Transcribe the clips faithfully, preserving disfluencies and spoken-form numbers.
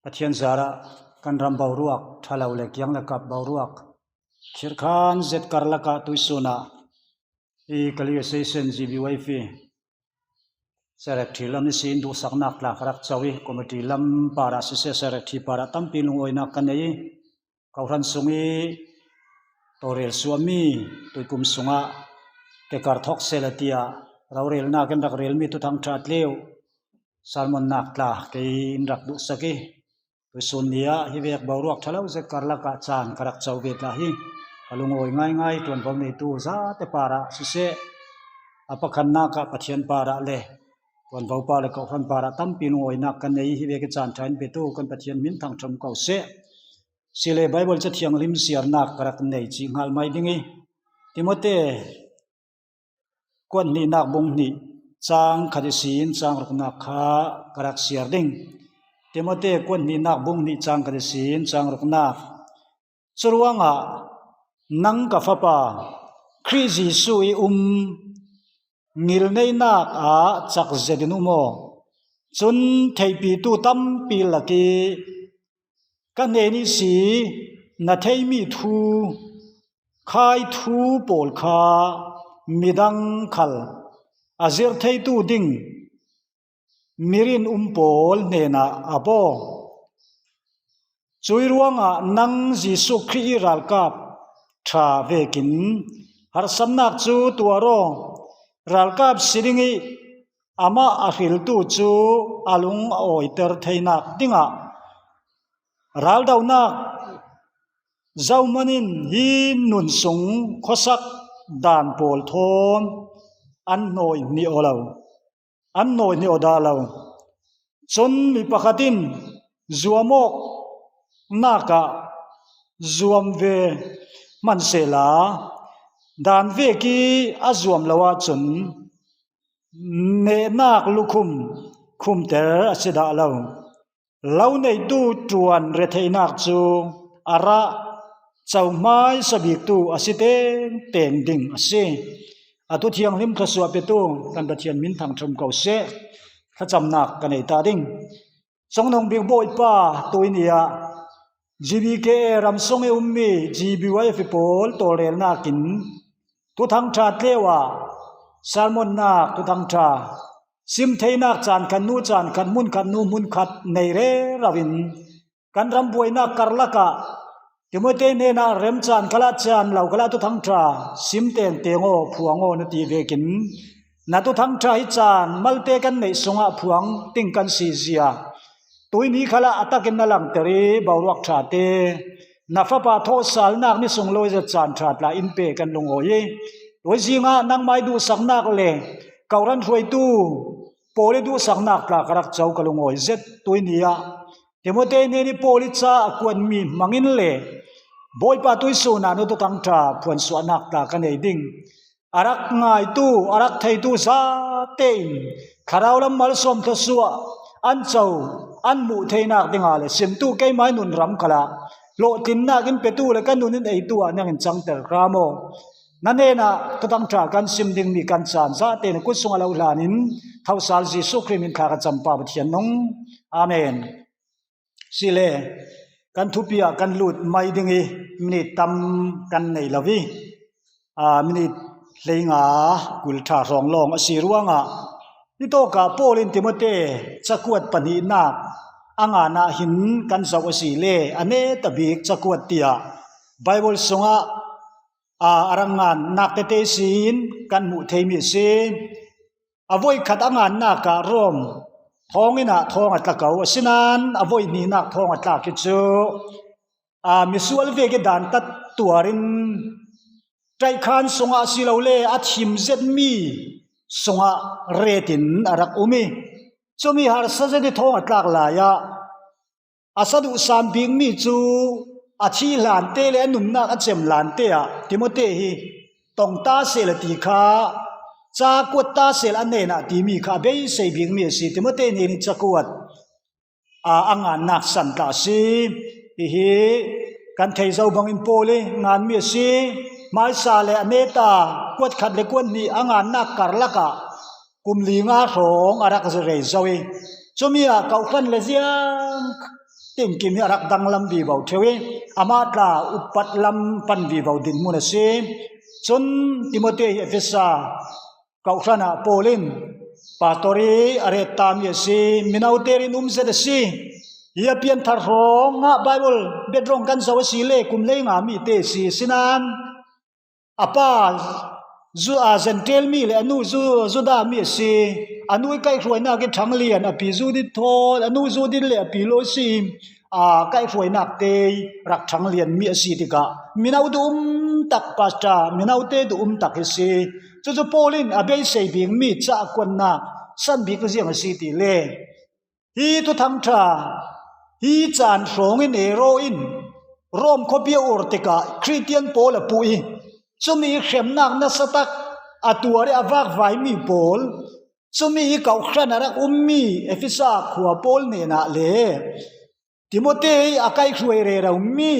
Pathian zarah kan ram boruak, ṭha lo le kiang le kap boruak, khirhkhan zet karlakah tuisunah i Kali Association G B Y F Secretary lam ni sin duhsaknak tla ka rak co i, committee lam parah siseh, Secretary parah tampi lungawinak ka nei i, kohran sung i tawlrel suahmi tuikum sungah kekar thawk seh la tiah rorelnak in rak relmi Thuthangṭha tleu sermonnak tla kei in rak duhsak i, tuisun ni ah hivek boruak ṭha lo zet karlakah caan ka rak co ve tla hi. Ka lungawi ngaingai, ṭuanvo neitu zate parah siseh, a pakhatnak ah Pathian parah le ṭuanvo pa le kohran parah tampi lungawinak ka nei i, hivek i caan ṭha in petu kan Pathian hmin thangṭhat ko seh. Sile Bible Ca Thianghlim siarnak ka rak nei cih hngal mai ding i, Timote kuat hnihnak bung hnih cang khat i sin cang ruknak kha ka rak siar ding. Timote kuat hnihnak bung hnih cang khat i sin cang ruknak. Curuangah nang ka fapa, Khrih Jesuh i um ngilneinak ah cak zetin um aw. Cun theipitu tampi lak i ka hnen i si na theimi thu, khai thu pawl kha midang khal a zir theitu ding mirin um pawl hnenah a baw. Cui ruangah nang Jesuh Khrih i ralkap ṭha vekin harsatnak cu tuar aw. Ralkap si ding i amah a hriltu cu a lung a awiter theinak dingah raldohnak zohman in hi nun sung khuasak dan pawl thawn an hnawi hnih aw lo, an hnawi hnih aw dah lo. Cun mi pakhat in zuam awknak ah zuam ve hmansehla, dan vek i a zuam lo ahcun nehnak lukhum khumter a si dah lo. Lo neitu ṭuan retheihnak cu a rah cohmaisa biktu a si tengteng ding a si. A Thu Thianghlim thluasuah petu kan Pathian hmin thangṭhat ko seh. Thlacamnak ka nei ta ding. Congnungbik Bawipa, tuini ah G B K A ram sung i ummi G B Y F pawl tawlrelnak in Thuthangṭha tleu ah sermonnak Thuthangṭha sim theinak caan khat hnu caan khat, hmun khat hnu hmun khat nei rero in kan ram buainak karlak ah Timote hnenah rem caan khalah caan lo khalah Thuthangṭha sim tengteng aw, phuang aw na ti vekin na Thuthangṭha hi caan malte kan neih sungah phuang ding kan si zia. Tuini khalah a takin na langter i boruak ṭhate na fapa thawhsalnak ni sunglawi zet caan ṭha tla in pe kan lungawi i, tuizing ah nangmah i duhsaknak le kohran hruaitu pawl i duhsaknak tla ka rak co ka lungawi zet. Tuini ah Timote hnen i Paul i ca a kuatmi hmangin le Bawipa tuisun ah na Thuthangṭha phuansuahnak tla ka nei ding. A rak ngaitu, a rak theitu zate in thlarau lam malsawm thluasuah an co, an hmuh theinak dingah le simtu keimah i nunram khalah hlawhtlinnak in petu le ka nun in eitu ah nang in cangter hram aw. Na hnenah Thuthangṭha kan sim dingmi kan caan zate na kut sungah lo hlanin thosal Jesuh Khrih min thla ka campa Pathian nung. Amen. Sile kan thupi ah kan lut mai ding i minit tam kan nei lo i, aa, minit hleinga kul ṭha hrawng lawng a si ruangah hitawkah Paul in Timote cakuat pahnihnak a ngan ah hin kan zoh a si le a neta bik cakuat tiah Bible sungah, aa, a rak ngannak tete sin kan hmuh theimi a si. A voikhat a ngannak ah Rom thawnginn ah thawng a tla ko, asinain a voihnihnak thawng a tlak hi cu, aa, misual vek i dantat tuar in ṭaihkhan sungah asilole a thim zetmi sungah ret in a rak um i, cumi harsa zet i thawng a tlak lai ah a saduhsan bikmi cu a thih hlante le a nunnak a cem hlante ah Timote hi tong ta sehla ti kha, ca kuat ta sehla a hnenah timi kha a beisei bikmi a si. Timote hnen i cakuat, aa, a ngannak san tla a si. Hihi kan thei zo bangin Paul i nganmi a si. Hmaisa le a neta kuat khat le kuat hnih a ngannak karlak ah kum li nga hrawng a rak rei zo i, cumi ah kohran le ziang tinkim hi a rak danglam vivo ṭheu i, amah tla upat lam pan vivo dinhmun a si. Cun Timote hi Efesa kauhhranah Paul in pastor i a ret tami a si, minote rinum zet a si. Hi a pianthar hrawngah Bible background kan zoh a si le kum lei nga mite a si. Sinan a pa Ju-, aa, Gentile mi le a nu Ju-, Juda mi a si. A nu i kaihhruainak i ṭhang lian, a pi Judith thawn, a nu Judith le a pi Lois i, aa, kaihhruainak te rak ṭhang lian mi a si tikah mino duh um tak, pastor, minote duh um tak hi si. Cucu Paul in a beisei bikmi cakuannak san bik ziang a si ti le, hi Thuthangṭha, hi caan hrawng in Nero in Rom khuapi a ur tikah Khristian pawl a puh i, cumi hremnak nasa tak a tuar i a vakvaimi pawl, cumi i kauhhran a rak ummi Efesa khua pawl hnenah le Timote i a kaihhruai reromi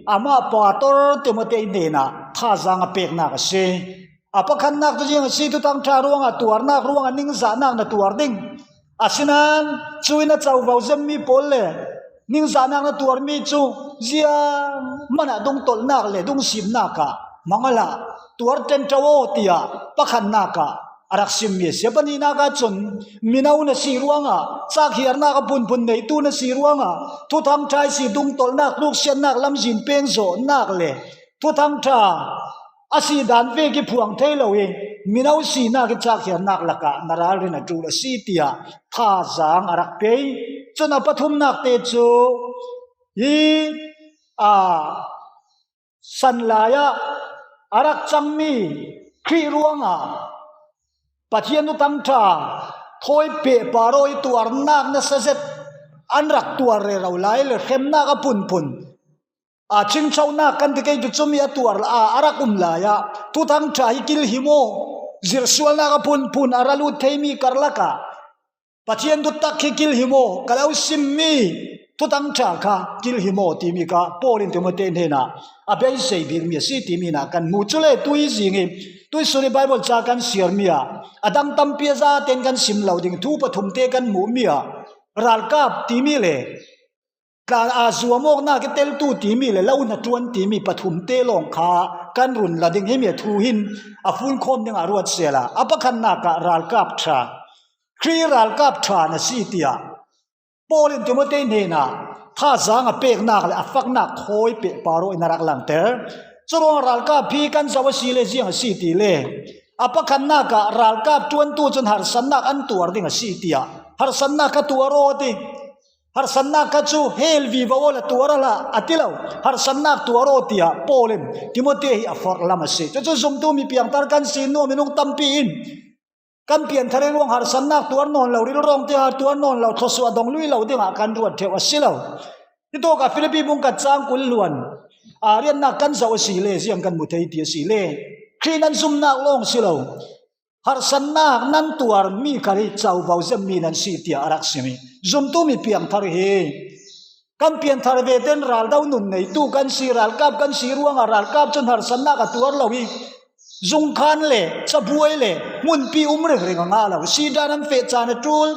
amah pastor Timote hnenah thazaang a peknak a si. A pakhatnak cu ziang a si, Thuthangṭha ruangah tuarnak ruangah ningzahnak na tuar ding. Asinain cuih na covo zemmi pawl le ningzahnak na tuarmi cu zianghmanah dungtolhnak le dungsimnak ah hmang awla tuar ṭenṭo aw, tiah pakhatnak ah a rak simmi a si. A pahnihnak ah cun mino na si ruangah, cakhiarnak a phunphun neitu na si ruangah, Thuthangṭha i si dungtolhnak, hluksiatnak, lamzin pengzawhnak le Thuthangṭha a si dan vek i phuang thei lo i mino sinak i cakhiarnak lakah na ralrin a ṭul a si, tiah thazaang a rak pe. Cun a pathumnak te cu hi, aa, san lai ah a rak cangmi Khrih ruangah Pathian Thuthangṭha thawi pehpar aw i tuarnak nasa zet an rak tuar rero lai le hremnak a phunphun, aa, cingchonak kan ti kei cu cumi a tuar, aa, a rak um lai ah Thuthangṭha hi kilhim aw, zirhsualnak a phunphun a ra lut theimi karlak ah Pathian thutak hi kilhim aw, ka lo simmi Thuthangṭha kha kilhim aw timi kha Paul in Timote hnenah a beisei bikmi a si timi in ah kan hmu. Cule tuizing i tuisun i Bible ca kan siarmi ah a dang tampi a zaten kan sim lo ding, thu pathumte kan hmuhmi ah ralkap timi le tla, aa, zuamawknak i teltu timi le lo hnaṭuan timi pathumte lawng kha kan run la ding. Himi a thu hin a funkhawm dingah ruat sehla, a pakhatnak ah ralkap ṭha, Khrih ralkap ṭha na si, tiah Paul in Timote hnenah thazaang a peknak le a faknak thawi pehpar aw in a rak langhter. Curuangah ralkap hi kan zoh a si le ziang a si ti le, a pakhatnak ah ralkap ṭuantu cun harsatnak an tuar ding a si, tiah harsatnak kha tuar aw a ti. Harsatnak kha cu hel vivo awla tuar a hlah a ti lo, harsatnak tuar aw, tiah Paul in Timote hi a forh lam a si. Cucu zumtu mi piangthar kan si, nu a minung tampi in kan pianthar i ruang harsatnak tuar nawn lo, rilrawng tiang tuar nawn lo, thluasuah dong lui lo dingah kan ruat ṭheu a si lo. Hitawkah Filipi bungkhat cang kul hluan, aa, riatnak kan zoh a si le ziang kan hmu thei ti a si le, Khrih nan zumnak lawng si lo, harsatnak nan tuarmi khal hi covo zemmi nan si, tiah a rak sim i, zumtu mi piangthar hi kan pianthar veten raldo nun neitu kan si, ralkap kan si ruangah ralkap cun harsatnak a tuar lo i, zungkhan le cabuai le hmunpi um ringring a ngah lo, sidan an feh caan a ṭul,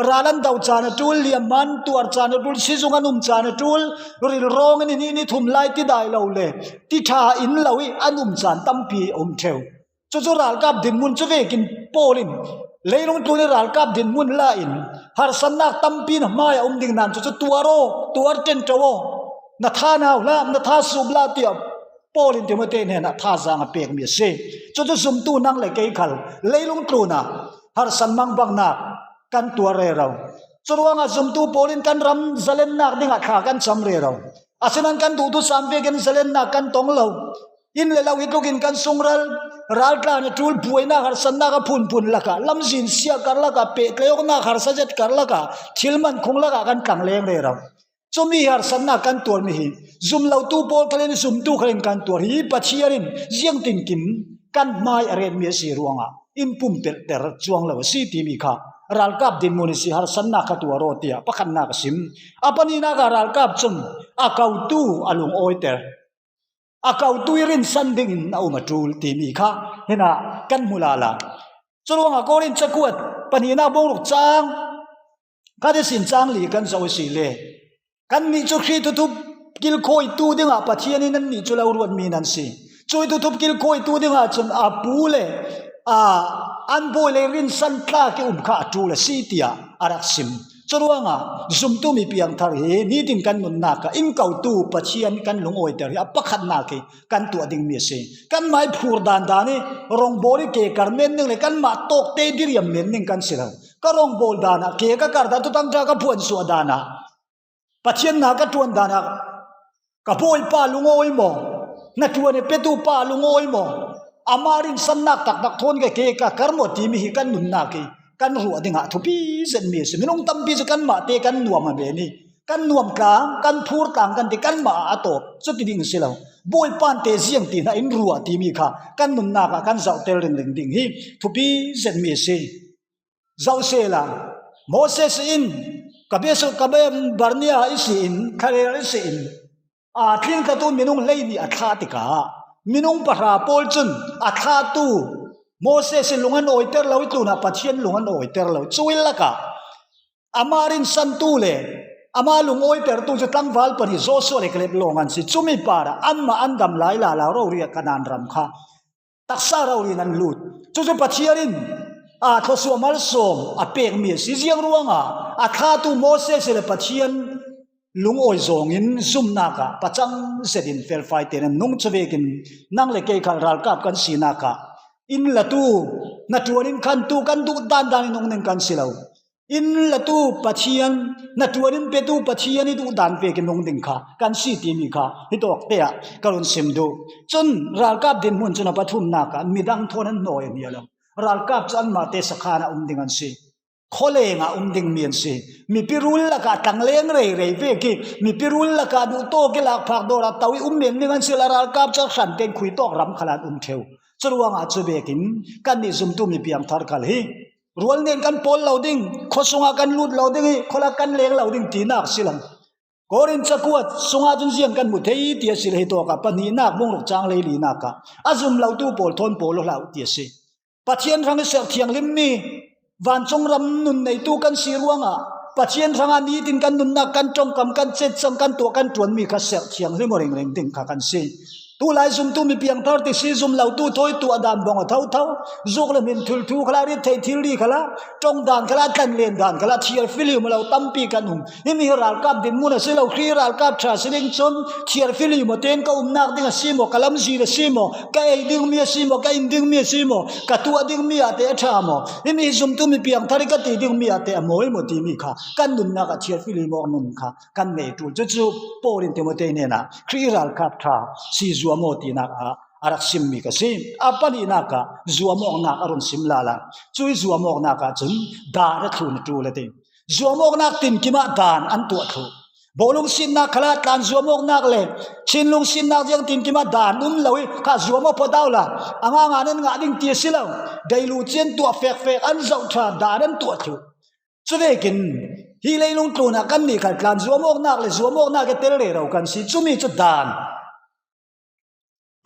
ral an do caan a ṭul, liamhma an tuar caan a ṭul, sizung an um caan a ṭul, rilrawng in ni, ni thum lai tidai lo le tiṭha in lo i an um caan tampi a um ṭheu. Cucu ralkap dinhmun cu vekin Paul in leilung tlun i ralkap dinhmun la in harsatnak tampi na hmai a um ding nan cucu tuar aw, tuar ṭenṭo aw, na tha nau hlah, na tha sup hlah, tiah Paul in Timote hnenah thazaang a pekmi a si. Cucu zumtu nang le kei khal leilung tlun ah harsat mangbangnak kan tuar rero. Curuangah zumtu pawl in kan ram zalennak dingah thla kan cam rero. Asinan kan duhtu sam vekin zalennak kan tong lo. Inn le lo hi tlukin kan sungral, raltlan a ṭul, buainak harsatnak a phunphun lakah, lamzin siah karlakah, pehtlaihawknak harsa zet karlakah, thil mankhung lakah kan tlangleng rero. Cumi harsatnak kan tuarmi hi zum lotu pawl khalin, zumtu khalin kan tuar hi. Pathian in ziangtinkim kan hmai a retmi a si ruangah in pumpelhter cuang lo a si timi kha ralkap dinhmun a si. Harsatnak kha tuar aw, tiah pakhatnak a sim. A pahnihnak ah ralkap cun a kotu a lungawiter, a kotu i rinsan dingin a um a ṭul timi kha hinah kan hmu lala. Curuangah Korin cakuat pahnihnak bung ruk cang khat ihsin cang li kan zoh a si le, Kannih cu Khrih thuthup kilkhawitu dingah Pathian in annih cu lo ruatmi nan si. Cui thuthup kilkhawitu dingah cun a pu le, aa, an bawi le rinsan tlak i um kha a ṭul a si, tiah a rak sim. Curuangah zumtu mi piangthar hi nitin kan nunnak ah in kotu Pathian kan lungawiter hi a pakhatnak hi kan tuah dingmi a si. Kanmah i phur dandan i rawngbawl i ke kar men ding le kanmah tawkte i diriam men ding kan si lo. Ka rawngbawl dan ah, ke ka kar dan, Thuthang ṭha ka phuansuah dan ah Pathian hna ka ṭuan dan ah ka bawipa lungawi maw, hnaṭuan i petu pa lungawi maw, amah rinsannak taktak thawn ka ke ka kar maw timi hi kan nunnak hi kan ruah dingah thupi zetmi a si. Minung tampi cu kanmah te kan nuam a men i kan nuam tlang, kan phur tlang kan ti, kanmah ah a tawp cuti ding a si lo. Bawipa in te ziang ti hna in ruah timi kha kan nunnak ah kan zohter ringring ding hi thupi zetmi a si. Zoh sehla, Moses in, ka biasu, ka bia Barnia i si in, Kharel i si in, aa, tlingthlatu minung hleihnih a thlah tikah minung pahra pawl cun a thlahtu Moses in lung an awiter lo i tlunah Pathian lung an awiter lo. Cui lakah amah rinsantu le amah lungawitertu cu tlangval pahnih Joshua le Kaleb lawng an si. Cumi parah anmah an dam lai lala rori ah Kanaan ram kha taksa rori in an lut. Cucu Pathian in, aa, thluasuah malsawm a pekmi a si. Ziang ruangah a thlahtu Moses le Pathian lungawi zawngin zumnak ah pacang zetin felfai tein an nung. Cuvekin nang le kei khal ralkap kan sinak ah inn latu, hnaṭuan in khantu kan duh dandan in nung ding kan si lo. Inn latu Pathian, hnaṭuan in petu Pathian i duh dan vekin nung ding kha kan si timi kha hitawk te ah ka run sim duh. Cun ralkap dinhmun cun a pathumnak ah midang thawn an hnawi a hnia lo. Ralkap cu anmah te sakhan ah um ding an si. Khawleng ah um dingmi an si. Mipi rul lakah tlangleng rei rei vek i, mipi rul lakah duhtawk i lakphak dawr ah to i um men ding an si. La ralkap cu a hran tein khui tawk ram khal ah an um ṭheu. Curuangah cu vekin kannih zumtu mi piangthar khal hi rual nen kan pawl lo ding, khuasung ah kan lut lo ding i, khualak kan leng lo ding tinak si lo. Korin cakuat sungah cun ziang kan hmu thei ti a si le, hitawk ah pahnihnak bung ruk cang hleilinak ah a zum lotu pawl thawn pawl aw hlah uh ti a si. Pathian hrang i serh thianghlimmi vancung ram nun neitu kan si ruangah Pathian hrangah nitin kan nunnak, kan ṭongkam, kan cetcang, kan tuah, kan ṭuanmi kha serh thianghlim aw ringring ding kha kan si. Tulai zumtu mi piangthar ti si, zum lotu thawi tuah dan bawng a thotho, zuk le hmin thil thu khalah, rit theih thil ri khalah, ṭong dan khalah, tlanlen dan khalah, thiar filim lo tampi kan um. Himi hi ralkap dinhmun a si lo, Khrih ralkap ṭha si ding cun thiar filim aw tein ka umnak ding a si maw, ka lamzin a si maw, ka ei dingmi a si maw, ka in dingmi a si maw, ka tuah dingmi ah teh a ṭha maw, himi hi zumtu mi piangthar i ka ti dingmi ah teh a mawi maw timi kha kan nunnak ah thiar filim awk nun kha kan nei ṭul. Cucu Paul in Timote hnenah Khrih ralkap ṭha si zuam aw tinak ah a rak simmi ka si. A pahnihnak ah zuam awknak a run sim lala. Cui zuam awknak ah cun dan a thlun a ṭul a ti. Zuam awknak tinkim ah dan an tuah thluh. Bawlung sinnak khalah tlan zuam awknak le Chinlung sinnak ziang tinkim ah dan um lo i kha zuam aw pawt au la, a nganga nan ngah ding ti a si lo. Deilu cian tuah fekfek an zoh ṭha, dan an tuah thluh. Cuvekin hi leilung tlunah kannih khal tlan zuam awknak le zuam awknak i tel rero kan si. Cumi cu dan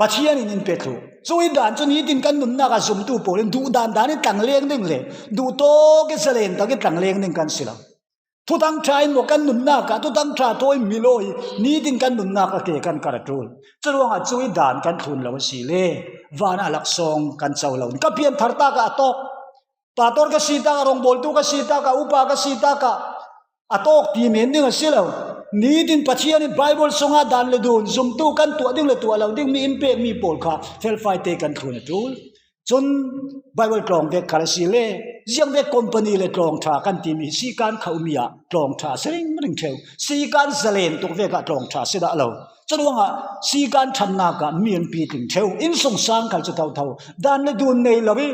Pathian in in pe thluh. Cui dan cu nitin kan nunnak ah zumtu pawl in duh dandan i tlangleng ding le duhtawk i zalen tak i tlangleng ding kan si lo. Thuthang ṭha in maw kan nunnak ah Thuthang ṭha thawi milawi nitin kan nunnak a ke kan kar a ṭul. Curuangah cui dan kan thlun lo a si le van a laksawng kan co lo. Ka pianthar tak ah a tawk. Pastor ka si tak ah, rawngbawltu ka si tak ah, upa ka si tak ah a tawk ti men ding a si lo. Nitin Pathian in Bible sungah dan le dun zumtu kan tuah ding le tuah lo ding mi in pekmi pawl kha felfai te kan thlun a ṭul. Cun Bible tlawng vek khal a si le ziang vek company le tlawng ṭha kan timi sikan kha umi ah tlawng ṭha a si ringring ṭheu. Sikan zalen tuk vek ah tlawng ṭha a si dah lo. Curuangah sikan ṭhannak ah mi an pitling ṭheu. Innsungsang khal cu thotho. Dan le dun nei lo i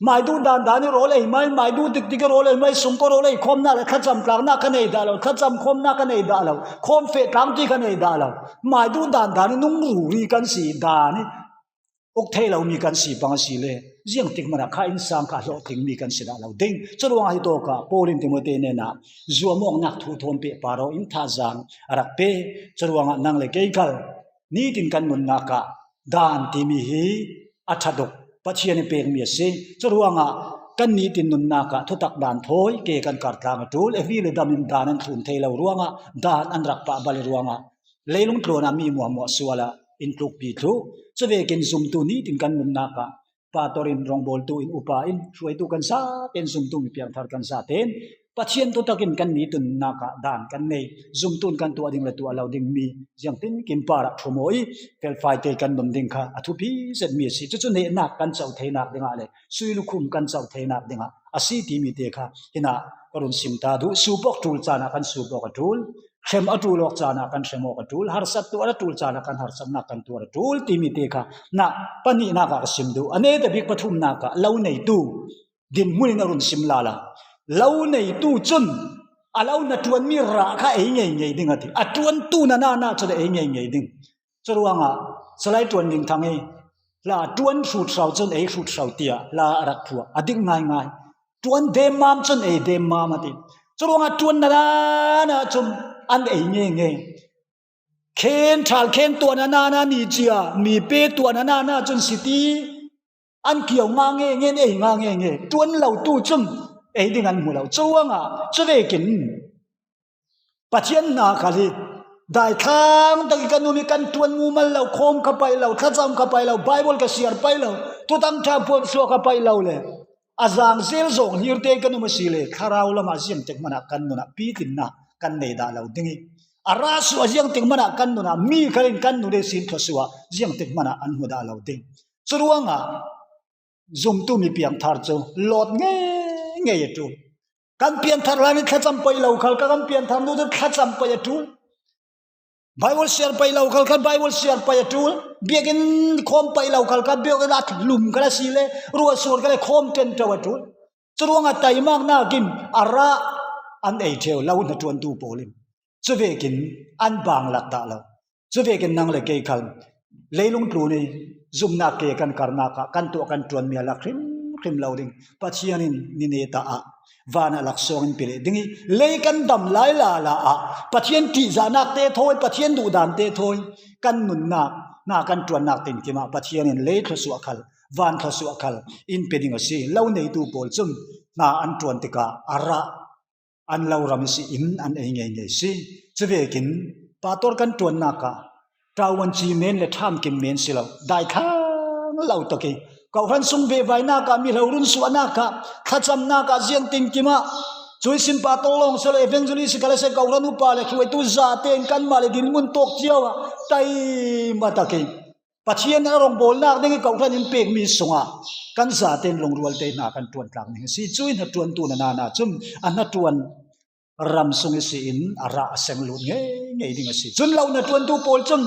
mai duh dandan i rawl ei mai, mai duh tiktik i rawl ei mai, sungkaw rawl ei khawmnak le thlacam tlaknak kha nei dah lo, thlacam khawmnak kha nei dah lo, khawm feh tlang ti kha nei dah lo. Mai duh dandan i nung ruri kan si dan i uk thei lomi kan si pang a si le ziang tik hmanah kha innsang kha a hlawhtling mi kan si dah lo ding. Curuangah hitawk ah Paul in Timote hnenah zuam awknak thu thawn pehpar aw in thazaang a rak pe. Curuangah nang le kei khal nitin kan nunnak ah dan timi hi a ṭha tuk Pathian i pekmi a si. Curuangah kan nitin nunnak ah thutak dan thawi ke kan kar tlang a ṭul, evi le dam in dan an thlun thei lo ruangah, dan an rak pah bal ruangah, leilung tluan ah mi muahmuah sual ah in tlukpi thluh. Cuvekin zumtu nitin kan nunnak ah, pastor in, rawngbawltu in, upa in, hruaitu kan zaten, zumtu mi piangthar kan zaten Pathian thutak in kan nitin nunnak ah dan kan nei, zumtu in kan tuah ding le tuah lo ding mi ziangtin kim par ah ṭhu maw i, felfai te kan nun ding kha a thupi zet mi a si. Cucu nehnak kan coh theinak dingah le sui lukhum kan coh theinak dingah a si timi te kha hinah ka run sim ta duh. Sup awk ṭul caan ah kan sup awk a ṭul, hrem a ṭul awk caan ah kan hrem awk a ṭul, harsat tuar a ṭul caan ah kan harsatnak kan tuar a ṭul timi te kha na pahnihnak ah ka sim duh. A neta bik pathumnak ah lo neitu dinhmun in a run sim lala. Lo neitu cun a lo hnaṭuanmi rah kha ei ngeingei ding a ti. A ṭuantu na nana cun ei ngeingei ding. Curuangah Salai ṭuan ding thang i hla ṭuan hrut hro cun ei hrut hro tiah hla a rak phuah a dik ngaingai. Ṭuan demmam cun ei demmam a ti. Curuangah ṭuan na nana cun an ei ngeingei. Khen ṭhal khen tuahna nana ni cia mi pe tuahna nana cun siti an kio nga nge ngen ei nga nge nge ṭuan lotu cun ei ding an hmu lo. Curuangah cuvekin Pathian hna khal hi daithlang tak i kan um i kan ṭuan mumal lo, khawm kha paih lo, thlacam kha paih lo, Baibal ka siar paih lo, tutang ṭha puan suak kha paih lo le a zang zel zawng hlir te kan um a si le thlarau lamah ziangtik hmanah kan nunah pitlinnak kan nei dah lo ding i a rah suah ziangtik hmanah kan nunah mi khalin kan nun ihsin thluasuah ziangtik hmanah an hmu dah lo ding. Curuangah zumtu mi piangthar cu lawt ngeingei a ṭul. Kan pianthar lai nih thlacam paih lo khal kha kan pianthar nu cu thlacam paih a ṭul. Baibal siar paih lo khal kha Baibal siar paih a ṭul. Biakinn khawm paih lo khal kha biakinn a lum khal a si le ruahsuar khal le khawm ṭenṭo a ṭul. Curuangah taimaknak in a rah an ei ṭheu lo hnaṭuantu pawl in cuvekin an bang lak dah lo. Cuvekin nang le kei khal leilung tlun i zumnak ke kan karnak ah kan tuah kan ṭuanmi a lak hrimhrim lo ding. Pathian in ni neta ah van a laksawng in pe leh ding i lei kan dam lai lala ah Pathian ṭihzahnak te thawi, Pathian duhdan te thawi kan nunnak hna kan ṭuannak tinkim ah Pathian in lei thluasuah khal, van thluasuah khal in pe ding a si. Lo neitu pawl cun hna an ṭuan tikah a rah an lo ram ihsi in an ei ngeingei si. Cuvekin pastor kan ṭuannak ah ṭauan ci men le ṭhamkim men si lo, daithlang lo tak i kohhran sung vehvainak ah, mihlo runsuahnak ah, thlacamnak ah, ziangtinkim ah, cuihsin pastor lawng si lo, evangelist si kha le si, kohhran upa le hruaitu zaten kanmah le dinhmun tawk cio ah taima tak i Pathian a rawngbawlnak ding i kohhran in pekmi sungah kan zaten lungrual te hna kan ṭuan tlak ding a si. Cu i hnaṭuantu na nana cun a hnaṭuan ram sung ihsi in a rah a seng lut ngeingei ding a si. Cun lo hnaṭuantu pawl cun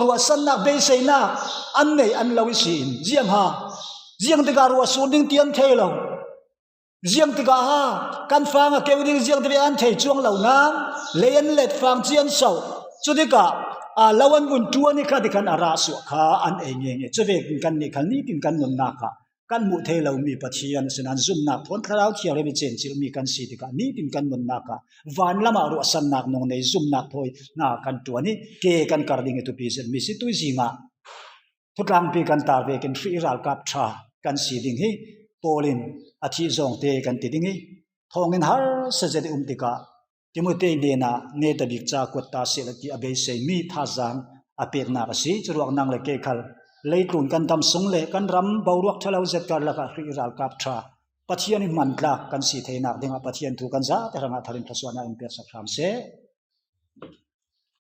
ruahsannak, beiseinak an nei an lo ihsi in ziang ha, ziang tikah ruah sur ding ti an thei lo. Ziang tikah ha kan fang a keu ding ziang tikah an thei cuang lo nan lei an let fang ci an so. Cu tikah aa, lo an vun ṭuan i kha tikhan a rah suah kha an ei ngeingei. Cuvekin kannih khal nitin kan nunnak ah kan hmuh thei lomi Pathian asinain zumnak thawn Thlarau Thianghlim i cencilhmi kan si tikah nitin kan nunnak ah van lamah ruahsannak nung nei zumnak thawi hna kan ṭuan i ke kan kar ding i thupi zetmi si. Tuizing ah thutlangpi kan tar vekin Khrih ralkap ṭha kan si ding hi Paul in a thih zawngte kan ti ding i thawngin harsa zet i um tikah Timote hnenah neta bik ca kuat ta seh la ti a beiseimi thazaang a peknak a si. Curuak nang le kei khal leitlun kan dam sung le kan ram boruak ṭha lo zet karlak ah Khrih ralkap ṭha Pathian i hmantlak kan si theinak dingah Pathian thu kan zate hrangah thar in thluasuahnak in peksak hram seh.